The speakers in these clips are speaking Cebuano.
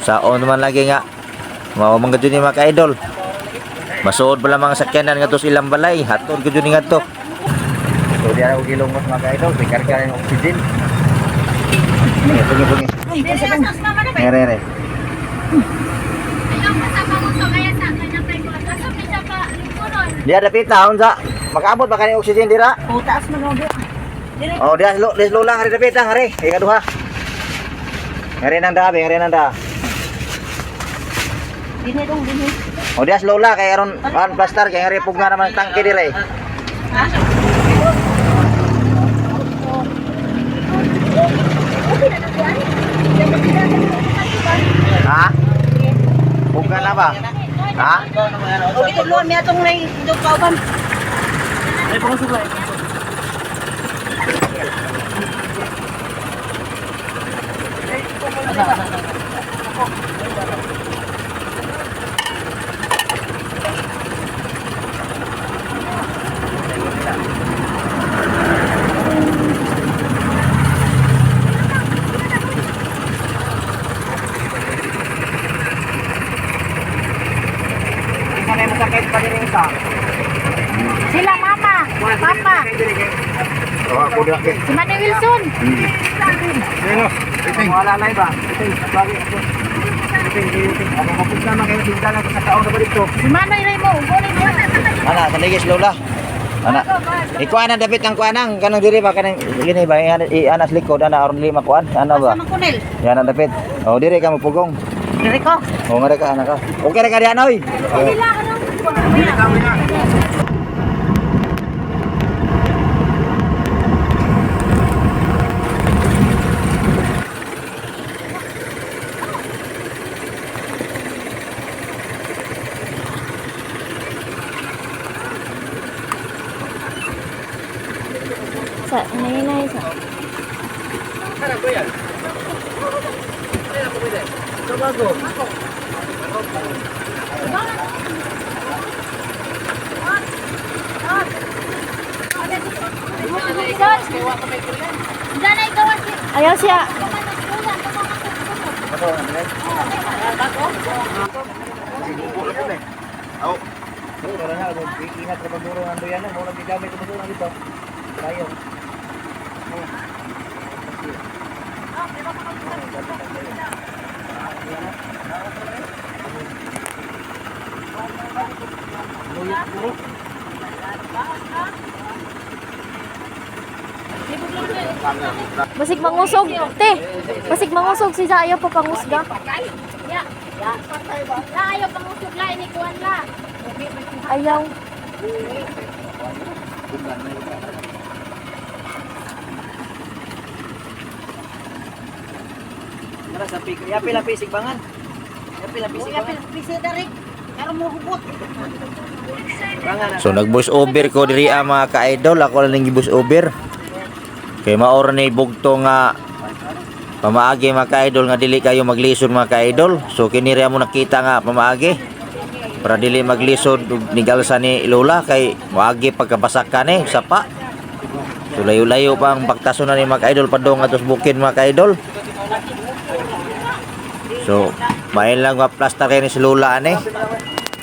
Saon man lagi nga. Mao man gud ni mga ka-idol. Masuod pala mga sakyanan ngadto sa ilang balay, hatod gud ni ngadto. So diya ako gilongos mga ka-idol, may karga yung oxygen. Bungi, bungi, bungi. Mere, re. Diya dapit na unsa? Makaabot ba kani oxygen dira? O, taas man og. Oh, diya lo, lo lang hari dapit lang hari. Ikaduha. Ngari nang da, ngari nang da. Dini dong dini. O diya lola kay aron an plaster kay ngari pugna naman ang tangke dire. Ha? Pugna na ba? Ha? O gitudloan mi atong nay dog kauban. Isa na masakit pa din isa. Sila mama, papa, Oh, ako dira kay. si Manny Wilson. Wala na ba? Ito, ako. Ako mapugna man kayo bintana sa taon na ba dito? Si Manoy Raymo, gulay mo. Ana, sa ligis lola. Ana. Ikuan na dapit ang kuanang kanang diri ba kanang gini ba i-anas likod ana aron lima kuan ana ba? Asa man kunil? Yan ang dapit. Oh, diri ka mapugong. Diri ko. Oh, ngara ka ana ka. Okay ra ka diyan oy. Oh. Sa nay sa. Ayaw siya. Tara na, ingat ra maguro nando yan mo nang gigamit ang basura dito. Tayo. Basig mangusog, te. Basig mangusog si ayaw pa pangusga. Ya. La ayaw pangusog la ini kuan la. Ayaw. Tara sa pik. Yapi lang pisig bangan. Yapi lang pisig bangan. Pisi dari. Karon mo hubot. Bangan. So nag voice over ko diri ah, mga ka-idol, ako lang ning voice over. Kay maor ni bugto nga pamaagi mga ka-idol nga dili kayo maglisod mga ka-idol. So kini ra mo nakita nga pamaagi para dili maglisod ug nigalsa ni Lola kay moagi pagkabasak ka ni sapa. So layo-layo pa ang baktason na ni mga ka-idol padung atos bukid mga ka-idol. So main lang nga plaster kay ni si Lola ani.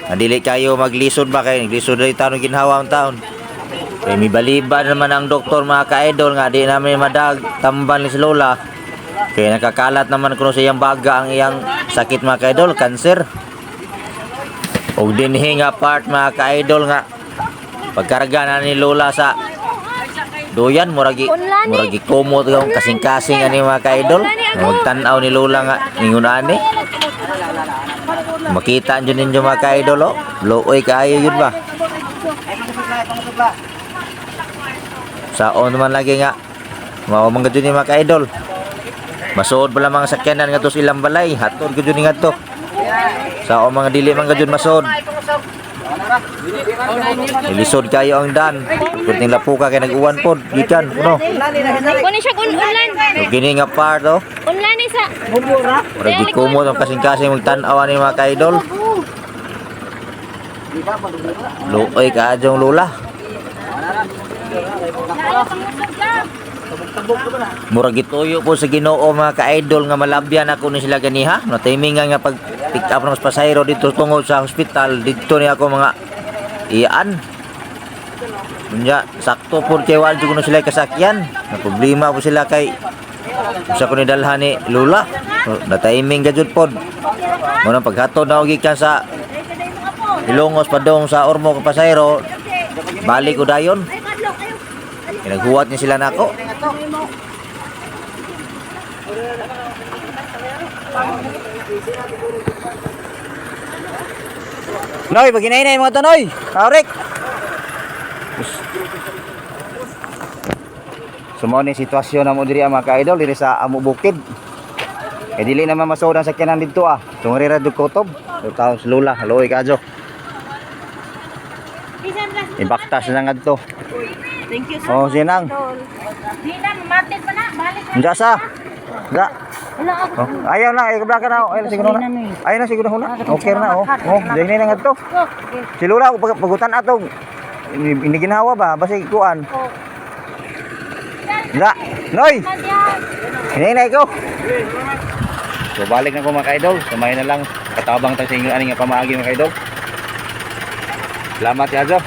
Nga dili kayo maglisod ba kay naglisod rin taon ginhawa ang taon. Kay mibaliba naman ang doktor mga ka-idol nga di namin madag tamban ni si Lola. Kay nakakalat naman kuno sa iyang baga ang iyang sakit mga ka-idol, kanser. Og dinhi nga part mga ka-idol nga pagkarga na ni Lola sa duyan muragi muragi kumot ang kasing-kasing ani mga ka-idol. Magtan-aw ni Lola nga ningon ani. Makita nyo ninyo mga ka-idol oh. Luoy kaayo yun ba? Saon man lagi nga. Mao man gud ni mga ka-idol. Masuod pala mga sakyanan ngadto sa ilang balay, hatod gud ni ngadto. Saon mga dili man gud masuod. Ilisod kayo ang dan. Kunting lapuka kay nag-uwan pod gikan kuno. Kunin siya kun ulan. So kini nga part oh. Ulan ni sa. Murag gikumot ang kasing-kasing magtan-aw ani mga ka-idol. Luoy ka adjong lula. Ayaw pangusog la. Murag gituyo po sa Ginoo, mga ka-idol, nga malabyan ako ni sila ganiha. No timing nga nga pag pick up ng mas pasahero dito tungod sa hospital didto ni ako mga iyan. Unya, sakto po kay wala jud kuno sila kasakyan. Na problema po sila kay usa ko ni dalhan ni Lula. So, na timing ka jud pod. Mo nang paghatod na og gikan sa Ilongos padong sa Ormoc pasahero, balik ko dayon. Pinaghuwat niya sila nako. Noy, pag mga to, Noy. Kaurik. So mao ni sitwasyon namo diri, ang mga ka-idol, diri sa Amo Bukid. Eh dili naman masuod ang sakyanan didto ah. Tungri ra dug kutob. So taon si Lola, haloy kajo. Ibaktas na ngadto. Thank you, sir. Oh, sinang. Di na, mamatid pa na. Balik na. Unsa sa? Ga. Wala ako. Oh, ayaw na, ayaw ka na. Ayaw na siguro na. Ayaw na siguro na. Okay na oh. Oh, dili na ngadto. Si Lola pag pagutan ato. Ini ginhawa ba? Basi kuan. Ga. Noy. Hinay ko. So balik na ko, mga ka-idol. Sumay na lang. Katabang tayo sa inyo ani nga pamaagi, mga ka-idol. Salamat ya.